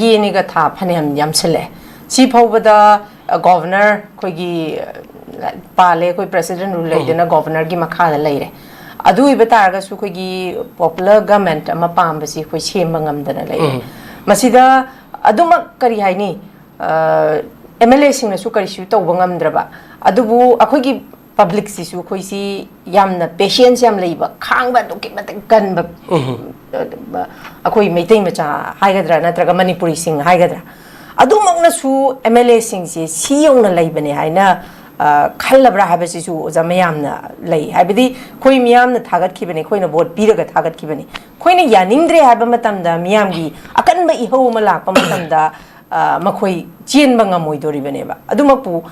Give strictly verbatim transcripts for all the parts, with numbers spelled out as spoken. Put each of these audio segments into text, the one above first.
ꯌꯦꯅꯤꯒ ꯊꯥ ꯐꯅꯌꯥꯝ ꯌꯥꯝꯁꯤꯜꯂꯛꯑꯦ꯫ ꯁꯤ ꯐꯥꯎꯕꯗ, ꯑ, ꯒꯣꯚꯔꯅꯔ ꯑꯩꯈꯣꯏꯒꯤ, ꯑ, ꯄꯥꯜꯂꯦ, ꯑꯩꯈꯣꯏ ꯄ꯭ꯔꯦꯁꯤꯗꯦꯟ ꯔꯨꯜ ꯂꯩꯗꯅ ꯒꯣꯚꯔꯅꯔꯒꯤ ꯃꯈꯥꯗ ꯂꯩꯔꯦ꯫ ꯑꯗꯨ ꯑꯣꯏꯕ ꯇꯥꯔꯒꯁꯨ ꯑꯩꯈꯣꯏꯒꯤ ꯄꯣꯄꯨꯂꯔ ꯒꯃꯦꯟꯠ ꯑꯃ ꯄꯥꯝꯕꯁꯤ ꯑꯩꯈꯣꯏ ꯁꯦꯝꯕ ꯉꯝꯗꯅ ꯂꯩꯔꯦ꯫ ꯃꯁꯤꯗ ꯑꯗꯨꯃꯛ ꯀꯔꯤ ꯍꯥꯏꯅꯤ, ꯑꯦꯝ ꯑꯦꯜ ꯑꯦꯁꯤꯡꯅꯁꯨ ꯀꯔꯤꯁꯨ ꯇꯧꯕ ꯉꯝꯗ꯭ꯔꯕ, ꯑꯗꯨꯕꯨ ꯑꯩꯈꯣꯏꯒꯤ ꯄꯕ꯭ꯂꯤꯛꯁꯤꯁꯨ ꯑꯩꯈꯣꯏꯁꯤ ꯌꯥꯝꯅ ꯄꯦꯁꯦꯟꯁ ꯌꯥꯝ ꯂꯩꯕ, ꯈꯥꯡꯕ ꯑꯗꯨꯛꯀꯤ ꯃꯇꯤꯛ ꯀꯟꯕ, ꯑꯩꯈꯣꯏ ꯃꯩꯇꯩ ꯃꯆꯥ ꯍꯥꯏꯒꯗ꯭ꯔꯥ ꯅꯠꯇ꯭ꯔꯒ ꯃꯅꯤꯄꯨꯔꯤꯁꯤꯡ ꯍꯥꯏꯒꯗ꯭ꯔꯥ, ꯑꯗꯨꯃꯛꯅꯁꯨ ꯑꯦꯝ ꯑꯦꯜ ꯑꯦꯁꯤꯡꯁꯦ ꯁꯤ ꯌꯧꯅ ꯂꯩꯕꯅꯦ ꯍꯥꯏꯅ, ꯑ, ꯈꯜꯂꯕ꯭ꯔꯥ ꯍꯥꯏꯕꯁꯤꯁꯨ ꯑꯣꯖꯥ ꯃꯌꯥꯝꯅ ꯂꯩ꯫ ꯍꯥꯏꯕꯗꯤ ꯑꯩꯈꯣꯏ ꯃꯤꯌꯥꯝꯅ ꯊꯥꯒꯠꯈꯤꯕꯅꯤ, ꯑꯩꯈꯣꯏꯅ ꯚꯣꯠ ꯄꯤꯔꯒ ꯊꯥꯒꯠꯈꯤꯕꯅꯤ꯫ ꯑꯩꯈꯣꯏꯅ ꯌꯥꯅꯤꯡꯗ꯭ꯔꯦ ꯍꯥꯏꯕ ꯃꯇꯝꯗ, ꯃꯤꯌꯥꯝꯒꯤ ꯑꯀꯟꯕ ꯏꯍꯧ ꯑꯃ ꯂꯥꯛꯄ ꯃꯇꯝꯗ, ꯑ, ꯃꯈꯣꯏ ꯆꯦꯟꯕ ꯉꯝꯃꯣꯏꯗꯣꯔꯤꯕꯅꯦꯕ꯫ ꯑꯗꯨꯃꯛꯄꯨ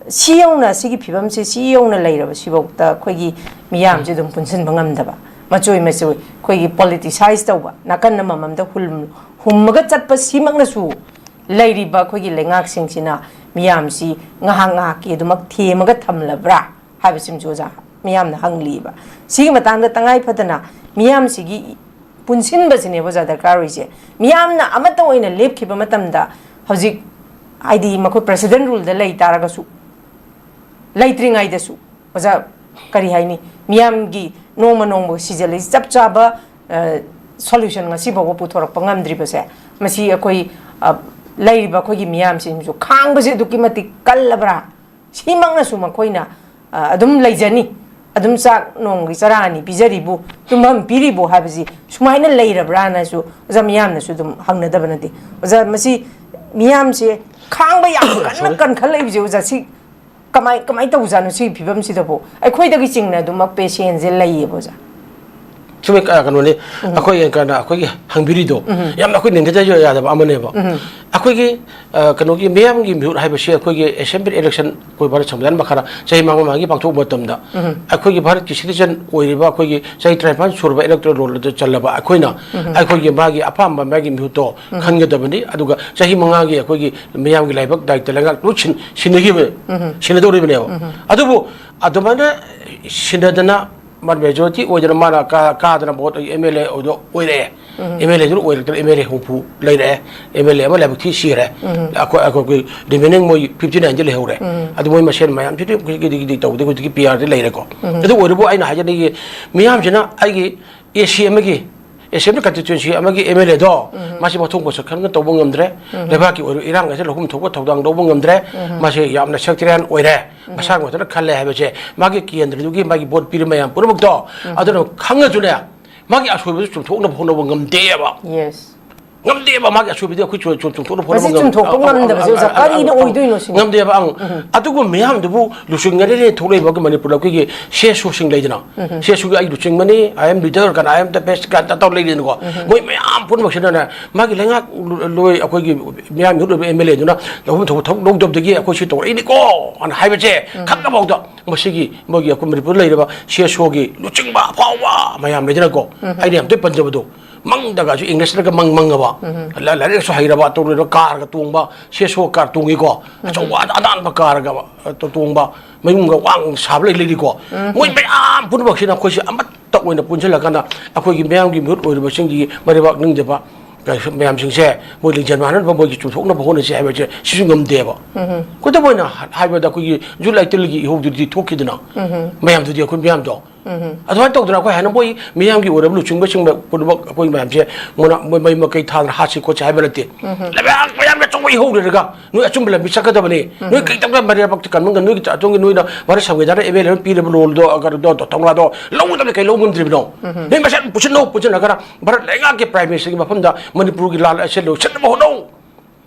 ꯁꯤ ꯌꯧꯅ, ꯁꯤꯒꯤ ꯐꯤꯕꯝꯁꯦ ꯁꯤ ꯌꯧꯅ ꯂꯩꯔꯕ ꯁꯤꯐꯥꯎꯗ ꯑꯩꯈꯣꯏꯒꯤ ꯃꯤꯌꯥꯝꯁꯦ ꯑꯗꯨꯝ ꯄꯨꯟꯁꯤꯟꯕ ꯉꯝꯗꯕ, ꯃꯆꯣꯏ ꯃꯆꯣꯏ ꯑꯩꯈꯣꯏꯒꯤ ꯄꯣꯂꯤꯇꯤꯁꯥꯏꯁ ꯇꯧꯕ, ꯅꯥꯀꯟ ꯑꯃꯃꯝꯗ ꯍꯨꯜ-, ꯍꯨꯝꯃꯒ ꯆꯠꯄ ꯁꯤꯃꯛꯅꯁꯨ ꯂꯩꯔꯤꯕ ꯑꯩꯈꯣꯏꯒꯤ ꯂꯩꯉꯥꯛꯁꯤꯡꯁꯤꯅ ꯃꯤꯌꯥꯝꯁꯤ ꯉꯥꯏꯍꯥꯛ ꯉꯥꯏꯍꯥꯛꯀꯤ ꯑꯗꯨꯃꯛ ꯊꯦꯝꯃꯒ ꯊꯝꯂꯕ꯭ꯔꯥ ꯍꯥꯏꯕꯁꯤꯃꯁꯨ ꯑꯣꯖꯥ ꯃꯤꯌꯥꯝꯅ ꯍꯪꯂꯤꯕ꯫ ꯁꯤꯒꯤ ꯃꯇꯥꯡꯗ ꯇꯉꯥꯏ ꯐꯗꯅ ꯃꯤꯌꯥꯝꯁꯤꯒꯤ ꯄꯨꯟꯁꯤꯟꯕꯁꯤꯅꯦꯕ ꯑꯣꯖꯥ ꯗꯔꯀꯥꯔ ꯑꯣꯏꯁꯦ꯫ ꯃꯤꯌꯥꯝꯅ ꯑꯃꯠꯇ ꯑꯣꯏꯅ ꯂꯦꯞꯈꯤꯕ ꯃꯇꯝꯗ, ꯍꯧꯖꯤꯛ ꯍꯥꯏꯗꯤ ꯃꯈꯣꯏ ꯄ꯭ꯔꯦꯁꯤꯗꯦꯟ ꯔꯨꯜꯗ ꯂꯩ ꯇꯥꯔꯒꯁꯨ, ꯂꯩꯇ꯭ꯔꯤꯉꯩꯗꯁꯨ ꯑꯣꯖꯥ, ꯀꯔꯤ ꯍꯥꯏꯅꯤ, ꯃꯤꯌꯥꯝꯒꯤ ꯅꯣꯡꯃ ꯅꯣꯡꯃ ꯁꯤꯖꯜꯂꯛꯏ ꯆꯞ ꯆꯥꯕ, ꯑ, ꯁꯣꯂꯨꯁꯟ ꯉꯁꯤ ꯐꯥꯎꯕ ꯄꯨꯊꯣꯔꯛꯄ ꯉꯝꯗ꯭ꯔꯤꯕꯁꯦ, ꯃꯁꯤ ꯑꯩꯈꯣꯏ, ꯑ, ꯂꯩꯔꯤꯕ ꯑꯩꯈꯣꯏꯒꯤ ꯃꯤꯌꯥꯝꯁꯤꯡꯁꯨ ꯈꯥꯡꯕꯁꯦ ꯑꯗꯨꯛꯀꯤ ꯃꯇꯤꯛ ꯀꯜꯂꯕ꯭ꯔꯥ? ꯁꯤꯃꯛꯅꯁꯨ ꯃꯈꯣꯏꯅ, ꯑ, ꯑꯗꯨꯝ ꯂꯩꯖꯅꯤ, ꯑꯗꯨꯝ ꯆꯥꯛ ꯅꯣꯡꯃꯒꯤ ꯆꯔꯥ ꯑꯅꯤ ꯄꯤꯖꯔꯤꯕꯨ, ꯇꯨꯝꯐꯝ ꯄꯤꯔꯤꯕꯨ ꯍꯥꯏꯕꯁꯤ ꯁꯨꯃꯥꯏꯅ ꯂꯩꯔꯕ꯭ꯔꯥꯅꯁꯨ ꯑꯣꯖꯥ ꯃꯤꯌꯥꯝꯅꯁꯨ ꯑꯗꯨꯝ ꯍꯪꯅꯗꯕ ꯅꯠꯇꯦ꯫ ꯑꯣꯖꯥ, ꯃꯁꯤ ꯃꯤꯌꯥꯝꯁꯦ ꯈꯥꯡꯕ ꯌꯥꯝ ꯀꯟꯅ ꯀꯟꯈꯠꯂꯛꯏꯕꯁꯦ ꯑꯣꯖꯥ, ꯁꯤ ꯀꯃꯥꯏ, ꯀꯃꯥꯏ ꯇꯧꯖꯥꯠꯅꯣ ꯁꯤꯒꯤ ꯐꯤꯕꯝꯁꯤꯗꯕꯨ? ꯑꯩꯈꯣꯏꯗꯒꯤ ꯆꯤꯡꯅ ꯑꯗꯨꯃꯛ ꯄꯦꯁꯦꯟꯁꯦ ꯂꯩꯌꯦꯕ ꯑꯣꯖꯥ꯫ ꯆꯨꯝꯃꯦ, ꯑ, ꯀꯩꯅꯣꯅꯤ, ꯑꯩꯈꯣꯏ, ꯀꯩꯅꯣ, ꯑꯩꯈꯣꯏꯒꯤ ꯍꯪꯕꯤꯔꯤꯗꯣ ꯌꯥꯝꯅ ꯑꯩꯈꯣꯏ ꯅꯦꯒ꯭ꯂꯦꯛ ꯇꯧꯕ ꯌꯥꯗꯕ ꯑꯃꯅꯦꯕ꯫ ꯑꯩꯈꯣꯏꯒꯤ, ꯑ, ꯀꯩꯅꯣꯒꯤ ꯃꯤꯌꯥꯝꯒꯤ ꯃꯤꯍꯨꯠ ꯍꯥꯏꯕꯁꯤ ꯑꯩꯈꯣꯏꯒꯤ ꯑꯦꯁꯦꯝꯕ꯭ꯂꯤ ꯏꯂꯦꯛꯁꯟ, ꯑꯩꯈꯣꯏ ꯚꯥꯔꯠ ꯁꯪꯕꯤꯙꯥꯟ ꯃꯈꯥꯗ ꯆꯍꯤ ꯃꯉꯥ ꯃꯉꯥꯒꯤ ꯄꯥꯡꯊꯣꯛꯄ ꯃꯇꯝꯗ ꯑꯩꯈꯣꯏꯒꯤ ꯚꯥꯔꯠꯀꯤ ꯁꯤꯇꯤꯖꯟ ꯑꯣꯏꯔꯤꯕ ꯑꯩꯈꯣꯏꯒꯤ ꯆꯍꯤ ꯇꯔꯥꯅꯤꯄꯥꯟ ꯁꯨꯔꯕ ꯏꯂꯦꯛꯇꯣꯔꯦꯜ ꯔꯣꯜ ꯑꯗꯨ ꯆꯜꯂꯕ ꯑꯩꯈꯣꯏꯅ ꯑꯩꯈꯣꯏꯒꯤ ꯃꯥꯒꯤ ꯑꯄꯥꯝꯕ ꯃꯥꯒꯤ ꯃꯤꯍꯨꯠꯇꯣ ꯈꯟꯒꯗꯕꯅꯤ꯫ ꯑꯗꯨꯒ ꯆꯍꯤ ꯃꯉꯥꯒꯤ ꯑꯩꯈꯣꯏꯒꯤ ꯃꯤꯌꯥꯝꯒꯤ ꯂꯥꯏꯕꯛ ꯗꯥꯏꯇ ꯂꯩꯉꯥꯛ ꯂꯣꯏ ꯁꯤꯟ-, ꯁꯤꯟꯅꯈꯤꯕ, ꯁꯤꯟꯅꯗꯧꯔꯤꯕꯅꯦꯕ꯫ ꯑꯗꯨꯕꯨ ꯑꯗꯨꯃꯥꯏꯅ ꯁꯤꯟꯅꯗꯅ ꯃꯥ ꯃꯦꯖꯣꯔꯤꯇꯤ ꯑꯣꯏꯗꯅ ꯃꯥꯅ ꯀꯥ-, ꯀꯥꯗꯅ ꯚꯣꯠ ꯑꯦꯝ ꯑꯦꯜ ꯑꯦ ꯑꯣꯏꯗꯣ ꯑꯣꯏꯔꯛꯑꯦ꯫ ꯑꯦꯝ ꯑꯦꯜ ꯑꯦꯗꯨꯅ ꯑꯣꯏꯔꯛꯇꯅ ꯑꯦꯝ ꯑꯦꯜ ꯑꯦ ꯍꯨꯝꯐꯨ ꯂꯩꯔꯛꯑꯦ꯫ ꯑꯦꯝ ꯑꯦꯜ ꯑꯦ ꯑꯃ ꯂꯥꯏꯕꯛ ꯊꯤ ꯁꯤꯈ꯭ꯔꯦ꯫ ꯑꯩꯈꯣꯏ ꯑꯩꯈꯣꯏ ꯔꯤꯃꯦꯅꯤꯡ ꯃꯣꯏ ꯐꯤꯐꯇꯤ ꯅꯥꯏꯟꯗꯤ ꯂꯩꯍꯧꯔꯦ꯫ ꯑꯗꯨ ꯃꯣꯏ ꯃꯁꯦꯟ ꯃꯌꯥꯝꯁꯤꯗꯤ ꯀꯩꯗꯤ ꯀꯩꯗꯤ ꯇꯧꯕꯗꯤ ꯍꯧꯖꯤꯛꯀꯤ ꯄꯤ ꯑꯥꯔꯗꯤ ꯂꯩꯔꯦꯀꯣ꯫ ꯑꯗꯨ ꯑꯣꯏꯔꯕꯨ ꯑꯩꯅ ꯍꯥꯏꯖꯅꯤꯡꯉꯤ, ꯃꯤꯌꯥꯝꯁꯤꯅ ꯑꯩꯒꯤ ꯑꯦ ꯁꯤ ꯑꯃꯒꯤ, ꯑꯦꯁꯦꯝꯕ꯭ꯂꯤ ꯀꯟꯁꯇꯤꯇ꯭ꯌꯨꯟꯁꯤ ꯑꯃꯒꯤ ꯑꯦꯝ ꯑꯦꯜ ꯑꯦꯗꯣ ꯃꯥꯁꯤ ꯃꯊꯣꯡ ꯃꯁꯛ ꯈꯪꯅ ꯇꯧꯕ ꯉꯝꯗ꯭ꯔꯦ꯫ ꯂꯩꯕꯥꯛꯀꯤ ꯑꯣꯏꯕ ꯏꯔꯥꯡ ꯑꯁꯤ ꯂꯧꯐꯝ ꯊꯣꯛꯄ ꯊꯧꯗꯥꯡ ꯂꯧꯕ ꯉꯝꯗ꯭ꯔꯦ꯫ ꯃꯥꯁꯤ ꯌꯥꯝꯅ ꯁꯦꯛꯇꯔꯤꯌꯥꯟ ꯑꯣꯏꯔꯦ꯫ ꯃꯁꯥ ꯉꯥꯛꯇꯅ ꯈꯜꯂꯦ ꯍꯥꯏꯕꯁꯦ ꯃꯥꯒꯤ ꯀꯦꯟꯗ꯭ꯔꯗꯨꯒꯤ ꯃꯥꯒꯤ ꯚꯣꯠ ꯄꯤꯔꯤꯕ ꯃꯌꯥꯝ ꯄꯨꯝꯅꯃꯛꯇꯣ ꯑꯗꯨꯅ ꯈꯪꯉꯁꯨꯅꯦ, ꯃꯥꯒꯤ ꯑꯁꯣꯏꯕꯗꯨ ꯆꯨꯝꯊꯣꯛꯅꯕ ꯍꯣꯠꯅꯕ ꯉꯝꯗꯦꯕ꯫ ꯌꯦꯁ꯫ ꯉꯝꯗꯦꯕ꯫ ꯃꯥꯒꯤ ꯑꯁꯣꯏꯕꯗꯤ ꯑꯩꯈꯣꯏ ꯆꯨꯝ- ꯆꯨꯝ- ꯆꯨꯝꯊꯣꯛꯅꯕ ꯍꯣꯠꯅꯕ ꯃꯁꯤ ꯉꯝ- ꯆꯨꯝꯊꯣꯛꯄ ꯑ- ꯑ- ꯉꯝꯗꯕꯁꯦ ꯑ- ꯑꯣꯖꯥ ꯑ- ꯑ- ꯀꯔꯤꯅ ꯑ- ꯑꯣꯏꯗꯣꯏꯅꯣ ꯁꯤꯅꯤ? ꯉꯝꯗꯦꯕ꯫ ꯑꯪ ꯑꯗꯨꯒꯨꯝꯕ ꯃꯌꯥꯝꯗꯨꯕꯨ ꯂꯨꯆꯤꯡꯅꯔꯤꯅꯦ ꯊꯣꯛꯂꯛꯏꯕ ꯃꯅꯤꯄꯨꯔꯗ ꯑꯩꯈꯣꯏꯒꯤ ꯁꯤ ꯑꯦꯁ ꯑꯣꯁꯤꯡ ꯂꯩꯗꯅ, ꯁꯤ ꯑꯦꯁ ꯑꯣꯒꯤ ꯑꯩ ꯂꯨꯆꯤꯡꯕꯅꯤ, ꯑꯥꯏ ꯑꯦꯝ ꯂꯤꯗꯔ ꯀꯅꯥ, ꯑꯥꯏ ꯑꯦꯝ ꯗ ꯕꯦꯁ ꯀꯥꯏꯅ ꯇꯧ ꯂꯩꯔꯤꯅꯀꯣ꯫ ꯃꯣꯏ ꯃꯌꯥꯝ ꯄꯨꯝꯅꯃꯛꯁꯤꯅꯅꯦ ꯃꯥꯒꯤ ꯂꯩꯉꯥꯛ ꯂꯣꯏ ꯑꯩꯈꯣꯏꯒꯤ ꯃꯤꯌꯥꯝ ꯃꯤꯍꯨꯠ ꯑꯣꯏꯕ ꯑꯦꯝ ꯑꯦꯜ ꯑꯦꯗꯨꯅ ꯂꯧꯐꯝ ꯊꯣꯛꯄ ꯊꯕꯛ ꯂꯧꯗꯕꯗꯒꯤ ꯑꯩꯈꯣꯏ ꯁꯤ ꯇꯧꯔꯛꯏꯅꯤꯀꯣ ꯑꯅ ꯍꯥꯏꯕꯁꯦ ꯈꯪꯉꯐꯥꯎꯗ ꯃꯁꯤꯒꯤ ꯃꯣꯏꯒꯤ ꯑꯩꯈꯣꯏ ꯃꯅꯤꯄꯨꯔꯗ ꯂꯩꯔꯤꯕ ꯁꯤ ꯑꯦꯁ ꯑꯣꯒꯤ ꯂꯨꯆꯤꯡꯕ ꯑꯐꯥꯎꯕ ꯃꯌꯥꯝ ꯂꯩꯗꯅꯀꯣ꯫ ꯑꯩꯅ ꯌꯥꯝ ꯇꯣꯏ ꯄꯟꯖꯕꯗꯣ ꯃꯪꯗꯒꯁꯨ ꯏꯪꯂꯤꯁꯇꯒ ꯃꯪ ꯃꯪꯉꯕ ꯂꯥꯏꯔꯤꯛꯁꯨ ꯍꯩꯔꯕ ꯇꯧꯔꯤꯕ ꯀꯥꯔꯒ ꯇꯣꯡꯕ ꯁꯤ ꯑꯦꯁ ꯑꯣ ꯀꯥꯔ ꯇꯣꯡꯉꯤꯀꯣ꯫ ꯑꯆꯧꯕ ꯑꯅꯥꯟꯕ ꯀꯥꯔꯒ ꯇꯣꯡꯕ ꯃꯌꯨꯝꯒ ꯋꯥꯡ ꯁꯥꯕ ꯂꯩ ꯂꯩꯔꯤꯀꯣ꯫ ꯃꯣꯏ ꯃꯌꯥꯝ ꯄꯨꯝꯅꯃꯛꯁꯤꯅ ꯑꯩꯈꯣꯏꯁꯦ ꯑꯃꯠꯇ ꯑꯣꯏꯅ ꯄꯨꯟꯁꯤꯜꯂꯀꯥꯟꯗ ꯑꯩꯈꯣꯏꯒꯤ ꯃꯤꯌꯥꯝꯒꯤ ꯃꯤꯍꯨꯠ ꯑꯣꯏꯔꯤꯕꯁꯤꯡꯒꯤ ꯃꯔꯩꯕꯥꯛ ꯅꯤꯡꯗꯕ ꯃꯌꯥꯝꯁꯤꯡꯁꯦ ꯃꯣꯏ ꯂꯤꯡꯖꯦꯜ ꯃꯥꯟꯅꯅꯕ ꯃꯣꯏꯒꯤ ꯆꯨꯝꯊꯣꯛꯅꯕ ꯍꯣꯠꯅꯁꯤ ꯍꯥꯏꯕꯁꯦ ꯁꯤꯁꯨ ꯉꯝꯗꯦꯕ꯫ ꯈꯨꯗꯝ ꯑꯣꯏꯅ ꯍꯥꯏꯕꯗ ꯑꯩꯈꯣꯏꯒꯤ ꯖꯨꯂꯥꯏ ꯇꯦꯟꯒꯤ ꯏꯍꯧꯗꯨꯗꯤ ꯊꯣꯛꯈꯤꯗꯅ ꯃꯌꯥꯝꯗꯨꯗꯤ ꯑꯩꯈꯣꯏ ꯃꯌꯥꯝꯗꯣ ꯑꯗꯨꯃꯥꯏꯅ ꯇꯧꯗꯅ ꯑꯩꯈꯣꯏ ꯍꯥꯏꯅ ꯃꯣꯏ ꯃꯤꯌꯥꯝꯒꯤ ꯑꯣꯏꯔꯕ ꯂꯨꯆꯤꯡꯕꯁꯤꯡ ꯄꯨꯝꯅꯃꯛ ꯑꯩꯈꯣꯏ ꯃꯌꯥꯝꯁꯦ ꯃꯣꯏꯅ ꯃꯣꯏ ꯃꯩ ꯃꯀꯩ ꯊꯥꯗꯅ ꯍꯥꯠꯁꯤ ꯈꯣꯠꯁꯤ ꯍꯥꯏꯕ ꯅꯠꯇꯦ꯫ ꯂꯩꯕꯥꯛ ꯃꯌꯥꯝꯅ ꯑꯆꯧꯕ ꯏꯍꯧ ꯂꯩꯔꯒ ꯅꯣꯏ ꯑꯆꯨꯝꯕ ꯂꯝꯕꯤ ꯆꯠꯀꯗꯕꯅꯤ꯫ ꯅꯣꯏ ꯀꯩꯗꯧꯕ ꯃꯔꯤꯔꯛꯇ ꯀꯟꯕ ꯉꯝ- ꯅꯣꯏꯒꯤ ꯑꯗꯣꯝꯒꯤ ꯅꯣꯏꯅ ꯚꯥꯔꯠ ꯁꯪꯕꯤꯙꯥꯟꯅ ꯑꯦꯝ ꯑꯦꯜ ꯑꯦ ꯄꯤꯔꯕ ꯂꯣꯜꯗꯣ ꯀꯩꯅꯣꯗꯣ ꯊꯧꯅꯥꯗꯣ ꯂꯧꯒꯗꯕꯅꯤ꯫ ꯀꯩ ꯂꯧ ꯉꯝꯗ꯭ꯔꯤꯕꯅꯣ? ꯅꯣꯏ ꯃꯁꯦꯟ ꯄꯨꯁꯤꯟꯅꯧ꯫ ꯄꯨꯟꯁꯤꯟꯅꯈ꯭ꯔ ꯚꯥꯔꯠ ꯂꯩꯉꯥꯛꯀꯤ ꯄ꯭ꯔꯥꯏꯝ ꯃꯤꯅꯤꯁꯇꯔꯒꯤ ꯃꯐꯝꯗ ꯃꯅꯤꯄꯨꯔꯒꯤ ꯂꯥꯜ ꯑꯁꯤ ꯂꯣꯏꯁꯤꯟꯅꯕ ꯍꯣꯠꯅꯧ꯫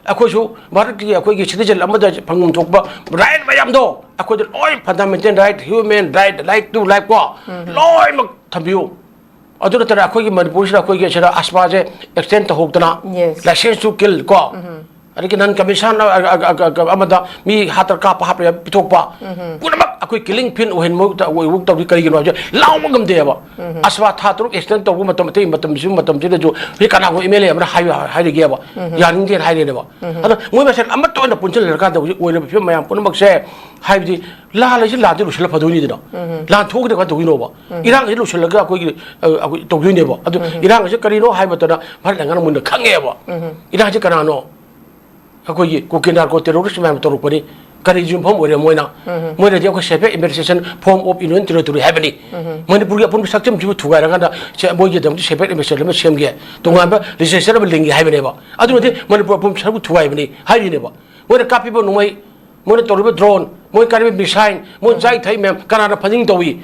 ꯑꯩꯈꯣꯏꯁꯨ ꯚꯥꯔꯠꯀꯤ ꯑꯩꯈꯣꯏꯒꯤ ꯁꯤꯇꯤꯖꯦꯟ ꯑꯃꯗ ꯐꯪꯐꯝ ꯊꯣꯛꯄ ꯔꯥꯏꯠ ꯃꯌꯥꯝꯗꯣ ꯑꯩꯈꯣꯏꯗ ꯂꯣꯏ fundamental right, human right, right to life ꯀꯣ ꯂꯣꯏꯅꯃꯛ ꯊꯝꯕꯤꯌꯨ꯫ ꯑꯗꯨ ꯅꯠꯇꯅ ꯑꯩꯈꯣꯏꯒꯤ ꯃꯅꯤꯄꯨꯔꯁꯤꯗ ꯑꯩꯈꯣꯏꯒꯤ ꯁꯤꯗ ꯑꯁꯃꯥꯁꯦ ꯑꯦꯛꯁꯇꯦꯟ ꯇꯧꯍꯧꯗꯅ Yes. ꯂꯥꯏꯁꯦꯟꯁ ꯇꯨ ꯀꯤꯜ ꯀꯣ ꯑꯗꯒꯤ ꯅꯟ ꯀꯃꯤꯁꯟ ꯑꯃꯗ ꯃꯤ ꯍꯥꯠꯇ ꯀꯥꯞꯄ ꯍꯥꯞꯄ ꯄꯤꯊꯣꯛꯄ, ꯄꯨꯝꯅꯃꯛ ꯑꯩꯈꯣꯏ ꯀꯤꯂꯤꯡ ꯐꯤꯟ ꯑꯣꯏꯍꯟꯕ ꯑꯣꯏꯕ ꯇꯧꯔꯤ꯫ ꯀꯔꯤꯒꯤꯅꯣ ꯍꯥꯏꯕꯁꯦ ꯂꯥꯎꯕ ꯉꯝꯗꯦꯕ꯫ ꯑꯁꯋꯥ ꯊꯥ ꯇꯔꯨꯛ ꯑꯦꯛꯁꯇꯦꯟ ꯇꯧꯕ ꯃꯇꯝ, ꯑꯇꯩ ꯃꯇꯝꯁꯤ, ꯃꯇꯝꯁꯤꯗꯁꯨ ꯍꯧꯖꯤꯛ ꯀꯅꯥꯒꯨꯝꯕ ꯑꯦꯝ ꯑꯦꯜ ꯑꯦ ꯑꯃꯅ ꯍꯥꯏ-, ꯍꯥꯏꯔꯒꯦꯕ, ꯌꯥꯅꯤꯡꯗꯦꯅ ꯍꯥꯏꯔꯦꯅꯦꯕ꯫ ꯑꯗꯣ ꯃꯣꯏ ꯃꯁꯦꯟ ꯑꯃꯠꯇ ꯑꯣꯏꯅ ꯄꯨꯟꯁꯤꯜꯂꯀꯥꯟꯗ ꯍꯧꯖꯤꯛ ꯑꯣꯏꯔꯤꯕ ꯐꯤꯕꯝ ꯃꯌꯥꯝ ꯄꯨꯝꯅꯃꯛꯁꯦ, ꯍꯥꯏꯕꯗꯤ ꯂꯥꯜꯂꯁꯤ ꯂꯥꯟꯗꯤ ꯂꯣꯏꯁꯤꯜꯂ ꯐꯗꯣꯏꯅꯤꯗꯅ꯫ ꯂꯥꯟ ꯊꯣꯛꯈꯤꯗ ꯀꯃꯥꯏꯅ ꯇꯧꯗꯣꯏꯅꯣꯕ? ꯏꯔꯥꯡꯁꯤ ꯂꯣꯏꯁꯤꯜꯂꯒ ꯑꯩꯈꯣꯏꯒꯤ, ꯑ, ꯑꯩꯈꯣꯏ ꯇꯧꯗꯣꯏꯅꯦꯕ꯫ ꯑꯗꯨ ꯏꯔꯥꯡꯁꯤ ꯀꯔꯤꯅꯣ ꯍꯥꯏꯕ ꯃꯇꯝꯗ ꯚꯥꯔꯠ ꯂꯩꯉꯥꯛꯅ ꯃꯨꯟꯅ ꯈꯪꯉꯦꯕ꯫ ꯏꯔꯥꯡꯁꯤ ꯀꯅꯥꯅꯣ? ꯑꯩꯈꯣꯏꯒꯤ ꯀꯨꯀꯤ ꯅꯥꯔꯀꯣ ꯇꯦꯔꯣꯔꯤꯁ ꯃꯌꯥꯝ ꯇꯧꯔꯛꯄꯅꯤ꯫ ꯀꯔꯤ ꯌꯨꯝꯐꯝ ꯑꯣꯏꯔꯦ ꯃꯣꯏꯅ? ꯃꯣꯏꯅꯗꯤ ꯑꯩꯈꯣꯏ separate administration form of union territory ꯍꯥꯏꯕꯅꯤ꯫ ꯃꯅꯤꯄꯨꯔꯒꯤ ꯑꯄꯨꯟꯕ ꯁꯛꯇꯝꯁꯤꯕꯨ ꯊꯨꯒꯥꯏꯔꯀꯥꯟꯗ ꯁꯦ-, ꯃꯣꯏꯒꯤꯗꯃꯛꯇ separate administration ꯑꯃ ꯁꯦꯝꯒꯦ, ꯇꯣꯉꯥꯟꯕ legislature ꯑꯃ ꯂꯤꯡꯒꯦ ꯍꯥꯏꯕꯅꯦꯕ꯫ ꯑꯗꯨ ꯅꯠꯇꯦ, ꯃꯅꯤꯄꯨꯔ ꯑꯄꯨꯟꯕ ꯁꯔꯨꯛ ꯊꯨꯒꯥꯏꯕꯅꯤ ꯍꯥꯏꯔꯤꯅꯦꯕ꯫ ꯃꯣꯏꯅ ꯀꯥꯞꯄꯤꯕ ꯅꯣꯡꯃꯩ, ꯃꯣꯏꯅ ꯇꯧꯔꯤꯕ drone, ꯃꯣꯏ ꯀꯥꯔꯤꯕ missile, ꯃꯣꯏ ꯆꯥꯏ ꯊꯛꯏ ꯃꯌꯥꯝ ꯀꯅꯥꯅ funding ꯇꯧꯏ?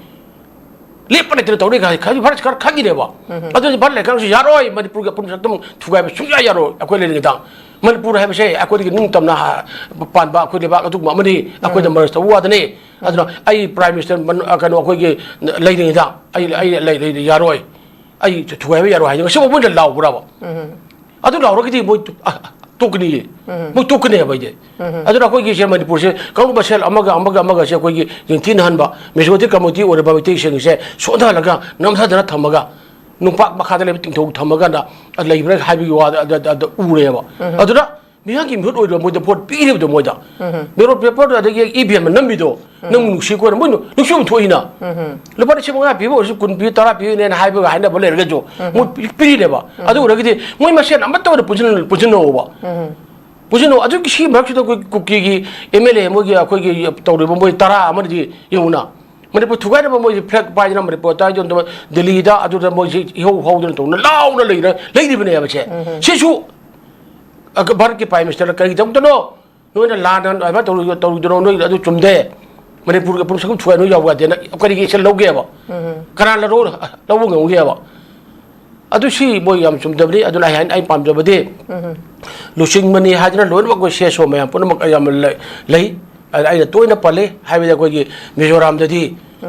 ꯂꯦꯞꯄ ꯂꯩꯇꯅ ꯇꯧꯔꯤ ꯈꯔ, ꯈꯔ, ꯈꯔ ꯈꯪꯉꯤꯅꯦꯕ꯫ ꯑꯗꯨꯗꯤ ꯚꯥꯔꯠ ꯂꯩꯉꯥꯛꯁꯨ ꯌꯥꯔꯣꯏ, ꯃꯅꯤꯄꯨꯔꯒꯤ ꯑꯄꯨꯟꯕ ꯁꯛꯇꯝ ꯊꯨꯒꯥꯏꯕ ꯁꯨꯡꯌꯥ ꯌꯥꯔꯣꯏ꯫ ꯑꯩꯈꯣꯏ ꯂꯩꯔꯤꯉꯩꯗ ꯃꯅꯤꯄꯨꯔ ꯍꯥꯏꯕꯁꯦ ꯑꯩꯈꯣꯏꯗꯒꯤ ꯅꯤꯡꯇꯝꯅ ꯍꯥ-, ꯄꯥꯟꯕ ꯑꯩꯈꯣꯏ ꯂꯩꯕꯥꯛ ꯑꯗꯨꯒꯨꯝꯕ ꯑꯃꯅꯤ꯫ ꯑꯩꯈꯣꯏꯗ merge ꯇꯧꯕ ꯋꯥꯗꯅꯤ꯫ ꯑꯗꯨꯅ ꯑꯩ Prime Minister ꯃꯟ-, ꯑ, ꯀꯩꯅꯣ, ꯑꯩꯈꯣꯏꯒꯤ ꯂꯩꯔꯤꯉꯩꯗ ꯑꯩ, ꯑꯩ ꯂꯩ-, ꯂꯩ-, ꯌꯥꯔꯣꯏ꯫ ꯑꯩ ꯊꯨꯒꯥꯏꯕ ꯌꯥꯔꯣꯏ ꯍꯥꯏꯗꯤ ꯉꯁꯤꯐꯥꯎ ꯃꯣꯏꯅ ꯂꯥꯎꯕ꯭ꯔꯕ? ꯑꯗꯨ ꯂꯥꯎꯔꯒꯗꯤ ꯃꯣꯏ ꯇꯨ-, ꯑ, ꯇꯣꯛꯀꯅꯤꯌꯦ꯫ ꯃꯣꯏ ꯇꯣꯛꯀꯅꯦꯕ ꯑꯩꯁꯦ꯫ ꯑꯗꯨꯅ ꯑꯩꯈꯣꯏꯒꯤ ꯁꯦ ꯃꯅꯤꯄꯨꯔꯁꯦ ꯀꯥꯡꯂꯨꯞ ꯃꯁꯦꯜ ꯑꯃꯒ ꯑꯃꯒ ꯑꯃꯒꯁꯦ ꯑꯩꯈꯣꯏꯒꯤ ꯌꯦꯡꯊꯤꯅꯍꯟꯕ, majority community ꯑꯣꯏꯔꯕ ꯃꯩꯇꯩꯁꯤꯡꯁꯦ ꯁꯣꯟꯊꯍꯜꯂꯒ, ꯅꯝꯊꯗꯅ ꯊꯝꯃꯒ, ꯅꯨꯡꯄꯥꯛ ꯃꯈꯥꯗ ꯂꯩꯕ ꯇꯤꯡꯊꯣꯛ ꯊꯝꯃꯒꯥꯟꯗ ꯂꯩꯕ꯭ꯔꯥ ꯍꯥꯏꯕꯒꯤ ꯋꯥꯗ ꯑꯗ, ꯑꯗ, ꯑꯗ ꯎꯔꯦꯕ꯫ ꯑꯗꯨꯅ ꯃꯤꯍꯥꯠꯀꯤ ꯃꯤꯍꯨꯠ ꯑꯣꯏꯔꯤꯕ ꯃꯣꯏꯗ ꯚꯣꯠ ꯄꯤꯔꯤꯕꯗꯣ ꯃꯣꯏꯗ꯫ Ballot paper ꯑꯗꯒꯤ ꯏ ꯚꯤ ꯑꯦꯝ ꯅꯝꯃꯤꯗꯣ ꯅꯪ ꯅꯨꯡꯁꯤ ꯀꯣꯏꯅ ꯃꯣꯏ ꯅꯨꯡꯁꯤ ꯑꯃ ꯊꯣꯛꯏꯅ꯫ ꯂꯨꯄꯥ ꯂꯤꯁꯤꯡ ꯃꯉꯥ ꯄꯤꯕ ꯑꯣꯏꯔꯁꯨ ꯀꯨꯟ ꯄꯤꯌꯨ, ꯇꯔꯥ ꯄꯤꯌꯨꯅꯦꯅ ꯍꯥꯏꯕꯒ ꯍꯥꯏꯅꯕ ꯂꯩꯔꯒꯁꯨ ꯃꯣꯏ ꯄꯤ-, ꯄꯤꯔꯤꯅꯦꯕ꯫ ꯑꯗꯨ ꯑꯣꯏꯔꯒꯗꯤ ꯃꯣꯏ ꯃꯁꯦꯟ ꯑꯃꯠꯇ ꯑꯣꯏꯅ ꯄꯨꯟꯁꯤꯟ-, ꯄꯨꯟꯁꯤꯟꯅꯧꯕ꯫ ꯄꯨꯟꯁꯤꯟꯅꯧ꯫ ꯑꯗꯨꯒꯤ ꯁꯤ ꯃꯔꯛꯁꯤꯗ ꯑꯩꯈꯣꯏ ꯀꯨꯀꯤꯒꯤ ꯑꯦꯝ ꯑꯦꯜ ꯑꯦ ꯃꯣꯏꯒꯤ ꯑꯩꯈꯣꯏꯒꯤ ꯇꯧꯔꯤꯕ ꯃꯣꯏ ꯇꯔꯥ ꯑꯃꯗꯤ ꯌꯦꯡꯉꯨꯅ꯫ ꯃꯅꯤꯄꯨꯔ ꯊꯨꯒꯥꯏꯅꯕ ꯃꯣꯏꯁꯤ flag ꯄꯥꯏꯗꯅ ꯃꯅꯤꯄꯨꯔ ꯇꯥꯏꯗꯅ ꯗꯤꯜꯂꯤꯗ ꯑꯗꯨꯗ ꯃꯣꯏꯁꯤ ꯏꯍꯧ ꯍꯧꯗꯅ ꯇꯧꯅ ꯂꯥꯎꯅ ꯂꯩꯔ-, ꯂꯩꯔꯤꯕꯅꯦꯕ ꯁꯦ꯫ ꯁꯤꯁꯨ ꯑ, ꯚꯥꯔꯠꯀꯤ Prime Ministerꯅ ꯀꯔꯤꯒꯤꯗꯃꯛꯇꯅꯣ ꯅꯣꯏꯅ ꯂꯥꯟꯅ ꯑꯗꯨꯃꯥꯏꯅ ꯇꯧꯔꯨ-, ꯇꯧꯔꯨꯗꯅꯣ? ꯅꯣꯏ ꯑꯗꯨ ꯆꯨꯝꯗꯦ꯫ ꯃꯅꯤꯄꯨꯔꯒꯤ ꯑꯄꯨꯟꯕ ꯁꯛꯇꯝ ꯊꯨꯒꯥꯏ ꯅꯣꯏ ꯌꯥꯎꯕ ꯌꯥꯗꯦꯅ ꯀꯔꯤꯒꯤ action ꯂꯧꯒꯦꯕ? ꯀꯅꯥꯅ ꯂꯧ-, ꯂꯧꯕ ꯉꯝꯒꯦꯕ? ꯑꯗꯨ ꯁꯤ ꯃꯣꯏ ꯌꯥꯝ ꯆꯨꯝꯗꯕꯅꯤ꯫ ꯑꯗꯨꯅ ꯑꯩ ꯍꯥꯏ-, ꯑꯩ ꯄꯥꯝꯖꯕꯗꯤ ꯂꯨꯆꯤꯡꯕꯅꯤ ꯍꯥꯏꯗꯅ ꯂꯣꯏꯅꯃꯛ ꯑꯩꯈꯣꯏ ꯁꯦ ꯁꯣ ꯃꯌꯥꯝ ꯄꯨꯝꯅꯃꯛ ꯌꯥꯝꯅ ꯂꯩ, ꯂꯩ꯫ ꯑꯗ ꯑꯩꯅ ꯇꯣꯏꯅ ꯄꯜꯂꯤ꯫ ꯍꯥꯏꯕꯗꯤ ꯑꯩꯈꯣꯏꯒꯤ ꯃꯤꯖꯣꯔꯥꯝꯗꯗꯤ